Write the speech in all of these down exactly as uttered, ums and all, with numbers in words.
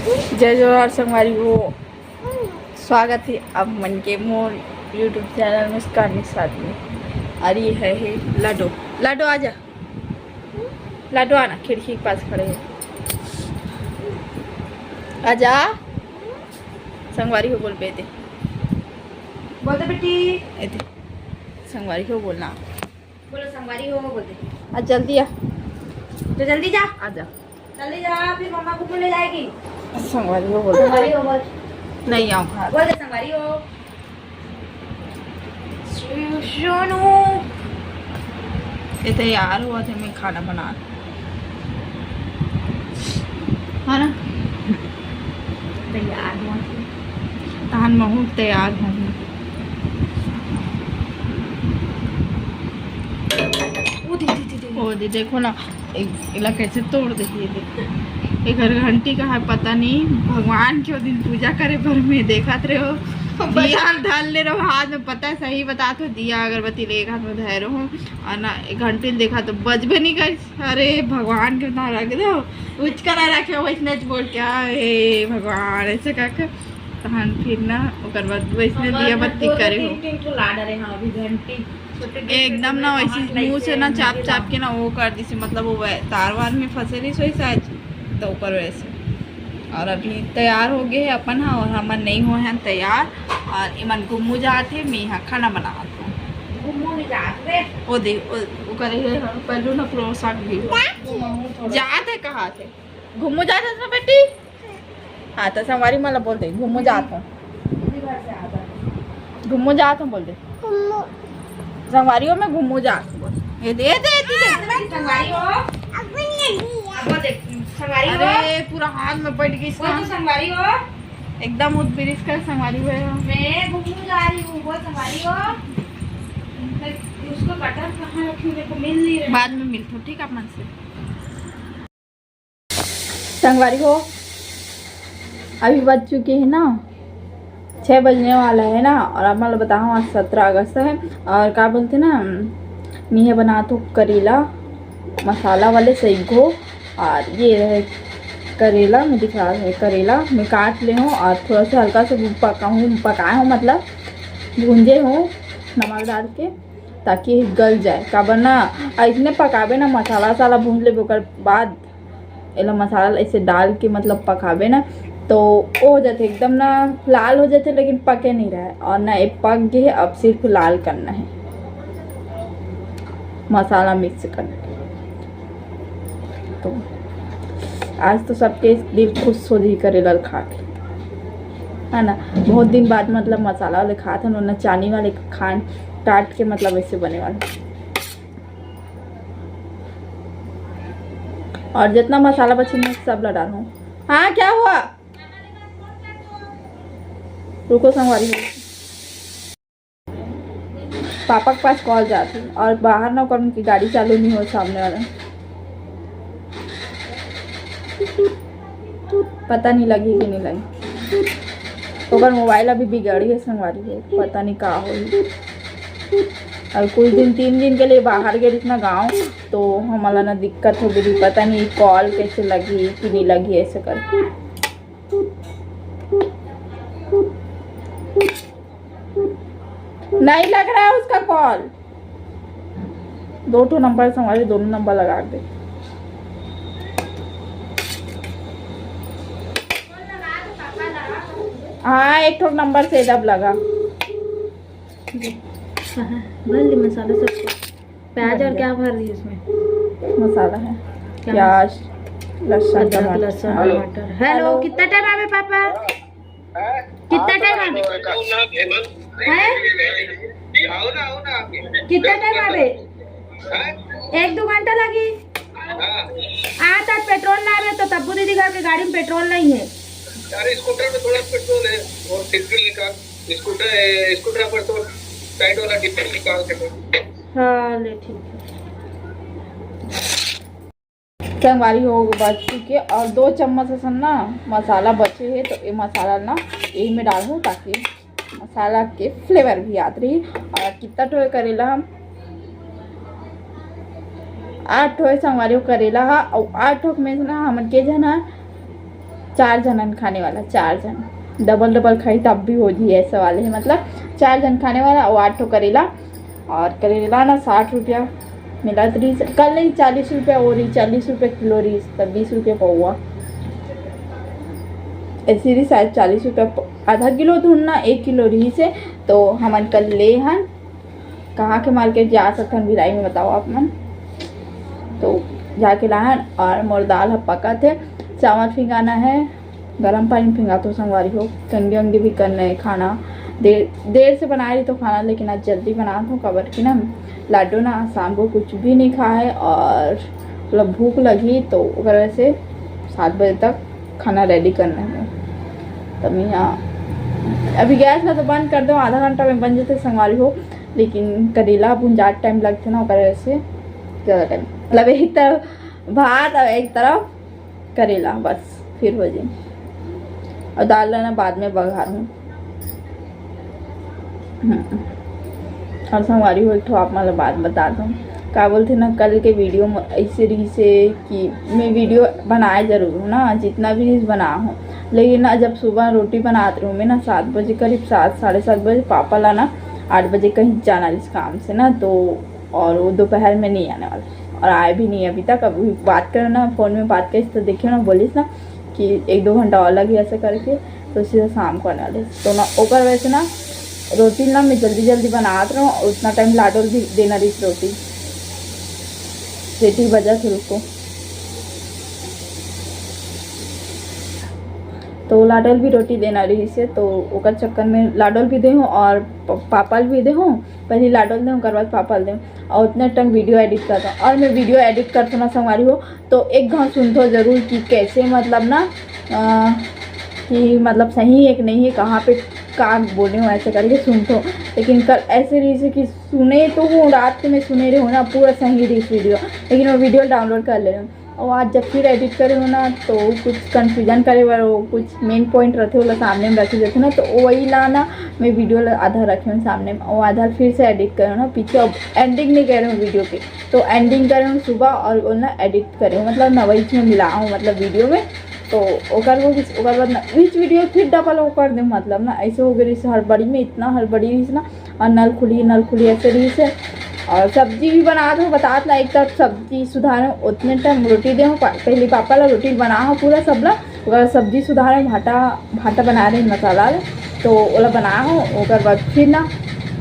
जय जोहार संगवारी हो, स्वागत हे आप मन के मोर YouTube चैनल में कहानी साथ में। अरे ये है, है लड्डू, लड्डू आजा, लड्डू आना, खिड़की के पास खड़े है, आजा। संगवारी हो बोल बेटे, बोल दे बेटी। एते संगवारी हो बोलना। बोलो संगवारी हो बोल दे। आ जल्दी आ। तो जल्दी जा। आ जा। जल्दी जा, फिर मम्मा को ले जाएगी। संगवारी हो बोल। संगवारी हो बोल। नहीं आऊँ घर। बोल दे संगवारी हो। सोनू, ये तैयार हुआ थे, मैं खाना बना, है ना? तैयार हुआ थे। तहन महू तैयार हूँ। ओ दीदी, दीदी। ओ दीदी, देखो ना, ए-, एला कैसे तोड़ देही, ये देख। एकर घंटी कहाँ है, पता नहीं। भगवान के ओ दिन पूजा करे बर मैं देखत रहे हो, दिया धर ले रहो हाथ में, पता है, सही बतात हो, दिया अगरबत्ती ले एक हाथ में धरे रहो, और ना, एक घंटी ल देखा तो बजबे नहीं कर। अरे भगवान के ना रख दो, उचका ना रखे, वैसने बोल के, "हे भगवान", ऐसे करके। तहन फिर ना, ओकर बाद वैसने दिया बत्ती करे हो। तीन ठो ला डरे हैं अभी घंटी। एकदम ना वैसे मुंह से ना चाप चाप के ना वो कर दिसे, मतलब वो वै-, तार वार में फंसे रही सोई शायद, तो ऊपर वैसे। और अभी तैयार हो गए हैं अपन हा, और हमन नहीं हुए हैं तैयार। और इमन घुमू जात हे, मैं यहाँ खाना बनावत हूँ। घुमू नहीं जात रे। ओ दे, ओ, ओ करे हे, पहलू ना क्रोस आग भी। जात हे, कहा थे? घुमू जात हे ना बेटी? हाँ, तो संगवारी मन ला बोल दे, घुमू जात हूँ। घुमू जात हूँ बोल दे। संगवारी हो, मैं घुमू जात हूँ बोल। ये दे, दे, दे, दे। संगवारी हो। बोल दे, संगवारी हो। अरे, पूरा हाथ में बैठ गई इसका। बोल तो संगवारी हो। एकदम उत बिरिस कर संगवारी हो। मैं घुमू जा रही हूँ, बोल संगवारी हो। मैं उसको कटर कहाँ रखी हूँ, मेरे को मिल नहीं रहा। बाद में मिलते हो, ठीक है, आप मन से। संगवारी हो, अभी बज चुके हैं ना, छः बजने वाला है ना, और आप मतलब बताओ, आज सत्रह अगस्त है। और का बोलते ना, मैं बनात हूँ करेला मसाला वाले सही को। और ये है करेला, मैं दिखा रहे करेला, मैं काट ले हूँ और थोड़ा सा हल्का सा पका हूँ, पकाए हूँ, मतलब भूंजे हूँ नमक डाल के, ताकि गल जाए। काबर ना, अइसने पकाबे ना, मसाला वसाला भूंज लेबे, ओकर बाद एला मसाला ऐसे डाल के मतलब पकाबे ना, तो ओ हो जाथे एकदम ना, लाल हो जाथे, लेकिन पके नहीं रहे। और ना ये पक गए, अब सिर्फ लाल करना है, मसाला मिक्स करना है। तो आज तो सबके दिल खुश हो जाही करेला खा के, है ना? बहुत दिन बाद मतलब मसाला वाले खात हन, ना चानी वाले खान काट के, मतलब ऐसे बने वाले। और जितना मसाला बची, मैं सब ला डालूँ। हाँ, क्या हुआ? रुको संगवारी हो, पापा के पास कॉल जात हे और बाहर ना ओकर उनकी गाड़ी चालू नहीं हो, सामने वाला पता नहीं लगी कि नहीं लगी। ओकर मोबाइल अभी बिगड़ गए संगवारी हो, पता नहीं का होई। और कुछ दिन, तीन दिन के लिए बाहर गए रहिस ना गाँव, तो हमला ना दिक्कत हो गई, पता नहीं कॉल कैसे लगी कि नहीं लगी, ऐसे करके। नहीं लग रहा है उसका कॉल। दो ठो नंबर संगवारी, दोनों नंबर लगा दे। हाँ, एक ठो नंबर से जब लगा। भर ली मसाला सब। प्याज और क्या भर रही है इसमें? मसाला है, क्या? प्याज, लहसुन, अदरक, टमाटर। लहसुन, हाँ। टमाटर। Hello, hello. कितना टाइम आवे पापा? कितना टाइम आवे? हैं? कितना टाइम आवे? एक दो घंटा लगी। हाँ, तो आज पेट्रोल ना आवे, तो तब्बू दीदी घर के गाड़ी में पेट्रोल नहीं है। अरे, स्कूटर में थोड़ा पेट्रोल है, और फिर भी निकाल। स्कूटर, ए, स्कूटर पर तो साइड वाला डिब्बा निकाल के दे। हाँ, ले, ठीक है। संगवारी हो बच चुके और दो चम्मच असन ना मसाला बचे है, तो ये मसाला ना यही में डालूँ, ताकि मसाला के फ्लेवर भी आत रही। और कितना ठो करेला हम, आठ ठो संगवारी हो करेला हा, और आठ ठो में से ना हमन के जना चार जनन खाने वाला, चार जन, डबल डबल खाई तब भी हो जी ऐसा वाले है, मतलब चार जन खाने वाला। और आठ ठो करेला, और करेला ना साठ रुपया मिलत रहिस, कल नहीं, चालीस रुपया हो रही, चालीस रुपया किलो रहिस, तब बीस रुपया पौवा। ऐसे रही शायद चालीस रुपया प-, आधा किलो धुन ना एक किलो रहिस है। तो हमन कल ले हन, कहाँ के मार्केट जा सकथन भिलाई में बताओ आप मन। तो जाके लाहन। और मोर दाल ह पकत हे, चावल फिंगाना है, गरम पानी फिंगात हो संगवारी हो, कंगी अंगी भी करना है खाना। देर देर से बनाए रही तो खाना, लेकिन आज जल्दी बनात हो, काबर कि ना लाडो ना शाम को कुछ भी नहीं खाए और मतलब भूख लगी, तो ओकर वजह से सात बजे तक खाना रेडी करना है। तब यहाँ अभी गैस ला तो बंद कर दो, आधा घंटा में बन जते संगवारी हो, लेकिन करेला भुंजात टाइम लगथे ना, ओकर वजह से ज़्यादा टाइम, मतलब एक तरफ भात और एक तरफ करेला, बस फिर हो जाए। और दाल ला ना बाद में बघार हूँ। हम्म। और संगवारी हो, एक ठो आप मन ला बात बता दूँ, का बोलथे ना, कल के वीडियो में ऐसे रहिसे कि मैं वीडियो बनाए जरूर हूँ ना, जितना भी चीज़ बना हूँ, लेकिन ना जब सुबह रोटी बनात रहूँ मैं ना सात बजे, करीब सात, साढ़े सात बजे पापा ला ना आठ बजे कहीं जाना रहिस काम से ना, तो और वो दोपहर में नहीं आने वाला और आए भी नहीं अभी तक। अभी बात करो ना, फ़ोन में बात करिस तो देखियो ना, बोलिस ना कि एक दो घंटा और लगी ऐसे करके, तो सीधा शाम को आने वाले। तो ना ओकर वजह से ना रोटी ना मैं जल्दी जल्दी बनात रहूँ, उतना टाइम लाडो ल भी देना रहिस रोटी, सीटी बजत हे रुको। तो लाडो ल भी रोटी देना रहिस हे, तो ओकर चक्कर में लाडो ल भी देहूँ और प-, पापा ल भी देहूँ। पहले लाडो ल देहूँ, ओकर बाद पापा ल देहूँ। और उतने टाइम वीडियो एडिट करता हूँ। और मैं वीडियो एडिट करता ना संगवारी हो, तो एक घाव सुनथो जरूर कि कैसे, मतलब ना, अ, कि मतलब सही है कि नहीं है, कहाँ पे का बोले हो, ऐसे करके सुनथो। लेकिन कल ऐसे रहिस कि सुने तो हूँ, रात के मैं सुने रहे हूँ ना, पूरा सही रहिस वीडियो, लेकिन वो वीडियो डाउनलोड कर ले रहे हूँ। और आज जब फिर एडिट करे हूँ ना, तो कुछ कन्फ्यूजन करे बर वो कुछ मेन पॉइंट रहथे, ओला सामने में रखे जाथे ना, तो वही ला ना मैं वीडियो ला आधा रखे हूँ सामने में, वो आधा फिर से एडिट करे हूँ ना पीछे। अब एंडिंग नहीं करे हूँ वीडियो के, तो एंडिंग करे हूँ सुबह और वो ना एडिट करे हूँ, मतलब ना वही में मिला हूँ, मतलब वीडियो में। तो ओकर हो गइस, ओकर बाद ना बीच वीडियो फिर डबल वो कर दे, मतलब ना ऐसे हो गए रहिस, हड़बड़ी में इतना हड़बड़ी रहिस ना, और नल खुली, नल खुली ऐसे रहिस हे। और सब्जी भी बनात हूँ, बतात ना, एक तरफ सब्जी सुधारे हूँ, उतने टाइम रोटी दे हूँ, पा-, पहले पापा ला रोटी बना हूँ पूरा सब ला, ओकर बाद सब्जी सुधारे हूँ, भाटा, भाटा बना रहे मसाला ला, तो ओला बना हूँ, ओकर बाद फिर ना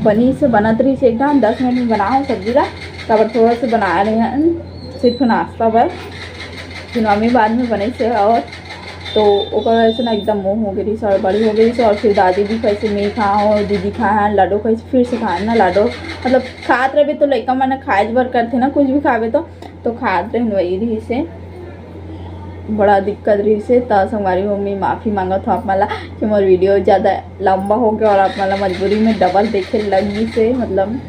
बनी से बनत रहिस एकदम दस मिनट में बना हूँ सब्जी ला, काबर थोड़ा सा बना रहे हैं सिर्फ नाश्ता बर, फिर मम्मी बाद में बने से। और तो ओकर वजह से ना एकदम मुँह हो गई रहिस, हड़बड़ी हो गई रहिस। और फिर दादी भी खाइसे, मैं खा हो, दीदी खा है, लाडो खाइसे, फिर से खाए ना लाडो, मतलब खात रहे तो लइका मन खाए बर करथे ना, कुछ भी खावे तो, तो खात रहे वही रहिस हे। बड़ा दिक्कत रहिस हे, त संगवारी हो, मैं माफ़ी मांगत हूँ आप मन ला कि मोर वीडियो ज़्यादा लंबा हो गया और आप मन ला मजबूरी में डबल देखे लग गइस हे। मतलब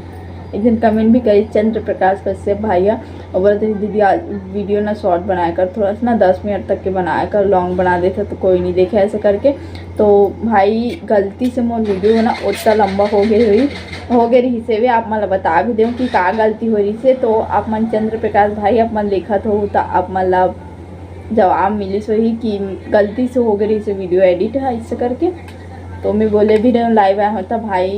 एक दिन कमेंट भी करी चंद्र प्रकाश कश्यप भैया, और बोलते, "दीदी आज वीडियो ना शॉर्ट बनाया कर, थोड़ा सा ना दस मिनट तक के बनाया कर, लॉन्ग बना देथे तो कोई नहीं देखे," ऐसे करके। तो भाई गलती से मोर वीडियो ना उतना लंबा हो गए हुई, हो गए रहिस हे, आप मन ला बता भी देऊँ कि का गलती हो रहिस हे। तो आप मन चंद्र प्रकाश भाई आप मन देखत हो तो आप मन ला जवाब मिलिस होही कि गलती से हो गए रहिस हे वीडियो एडिट है इससे करके। तो मैं बोले भी रहे हूँ लाइव आया हूँ तो भाई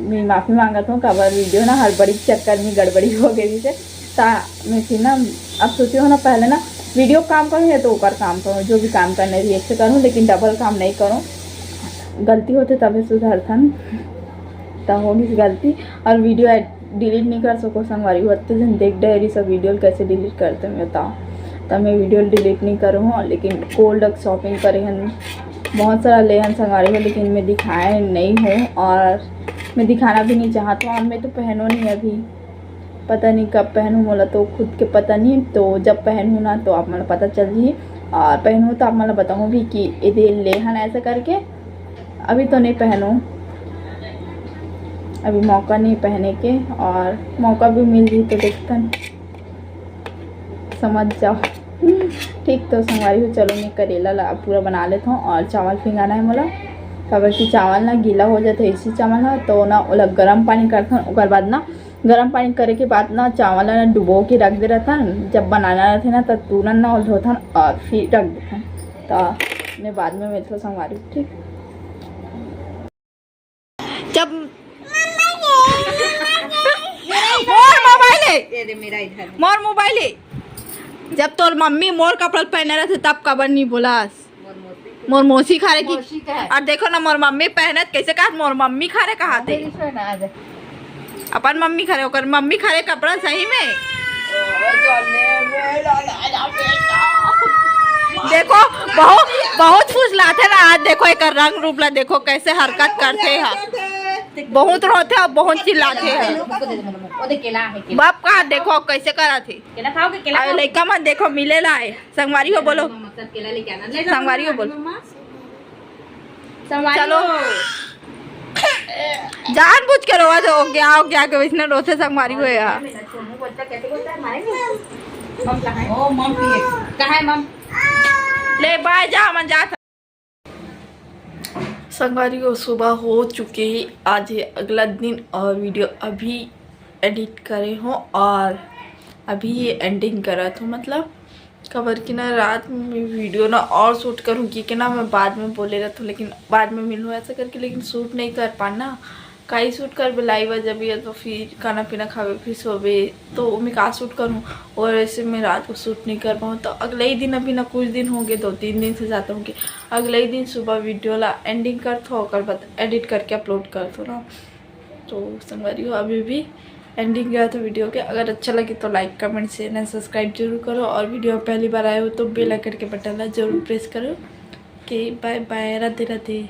मैं माफ़ी मांगत हूँ, काबर वीडियो ना हड़बड़ी के चक्कर में गड़बड़ी हो गई रहिस हे। ता मैं फिर ना अब सोची हूँ ना पहले ना वीडियो काम करूँ या तो ओकर काम करूँ, जो भी काम करने रही ऐसे करूँ, लेकिन डबल काम नहीं करूँ। गलती होथे तभे सुधरथन, त हो गइस गलती। और वीडियो एड-, डिलीट नहीं कर सको संगवारी हो, अत्ते झन देख डरे रहिस सब वीडियो ल कैसे डिलीट करते मैं बताओ। त मैं वीडियो ल डिलीट नहीं करूँ हूँ, लेकिन कोल्ड शॉपिंग करे हन, बहुत सारा ले हन संगवारी हो, लेकिन मैं दिखाए नहीं हूँ। और मैं दिखाना भी नहीं चाहत हूँ, और मैं तो पहनो नहीं अभी, पता नहीं कब पहनूँ, मोला तो खुद के पता नहीं। तो जब पहनूँ ना तो आप मन ला पता चल जाही, और पहनूँ तो आप मन ला बताऊँ भी कि एदे ले हन ऐसा करके। अभी तो नहीं पहनूँ, अभी मौका नहीं पहने के, और मौका भी मिल जाही तो देखथन, समझ जाओ। ठीक, तो संगवारी हो, चलो मैं करेला ला पूरा बना लेत हूँ और चावल फिंगाना है मोला, काबर कि चावल ना गीला हो जाथे, इसी चावल ना, तो ना ओला गरम पानी करथन, ओकर बाद ना गरम पानी करे के बाद ना चावल ला डुबो के रख दे रहथन, जब बनाना रहथे ना तब तुरंत ना ओला धोथन और फिर रख देथन। तो मैं बाद में मिलता संगवारी, ठीक। जब मोर मोबाइल है, ये दे मेरा इधर। मोर मोबाइल है। जब तोर मम्मी मोर कपड़ा पहने रहते तब काबर नहीं बोलास? मोर मोती। मोर मौसी खारे की। मौसी का है। और देखो ना मोर मम्मी पहनत कैसे कहा, मोर मम्मी खारे कहा थे। तेरी सुन ना, आ जा। अपन मम्मी खारे, ओकर मम्मी खारे कपड़ा सही में। देखो बहुत बहुत फुसलाथे ना आज। देखो एक रंग रूप ला देखो कैसे हरकत करते हैं, बहुत रोते और बहुत चिल्लाते हैं। वो दे दे, वो दे, केला है, केला। बाप का देखो कैसे करा थे। केला खाओगे? केला अरे खाओगे? लइका मन देखो मिले ला है। संगवारी हो बोलो। मम्मा के साथ केला लेके आना। ले संगवारी हो जाओ, बोलो। मम्मा। संगवारी चलो। हो। जानबूझ के रोवा तो हो गया, हो गया के वैसने रोते संगवारी हो यार। मेरा छोनू बोलता, कैसे बोलता है, मारेंगे? मम कहाँ है? ओ, मम पिए। कहाँ है मम? ले बाय जा, हमन जात। संगवारी हो, सुबह हो चुके ही, आज है अगला दिन और वीडियो अभी एडिट करे हो और अभी ये एंडिंग करत हो। मतलब काबर कि ना रात में वीडियो ना और शूट करूँगी कि ना, मैं बाद में बोले रहता हूँ, लेकिन बाद में मिलूँ ऐसा करके, लेकिन शूट नहीं कर पाना। काई शूट करबे, लाइव आ जाबे तो फिर खाना पीना खाबे, फिर सोबे, तो मैं का शूट करूँ? और ऐसे मैं रात को शूट नहीं कर पाऊँ। तो अगले ही दिन, अभी ना कुछ दिन होंगे, दो तीन दिन से ज़्यादा होंगे, अगले ही दिन सुबह वीडियो ला एंडिंग कर थो, ओकर बाद एडिट करके अपलोड कर थो ना। तो संगवारी हो, अभी भी एंडिंग गया था वीडियो के। अगर अच्छा लगे तो लाइक, कमेंट, शेयर एंड सब्सक्राइब जरूर करो, और वीडियो में पहली बार आए हो तो बेल आइकन के बटन ला जरूर प्रेस करो। ओके, बाय बाय, राधे राधे।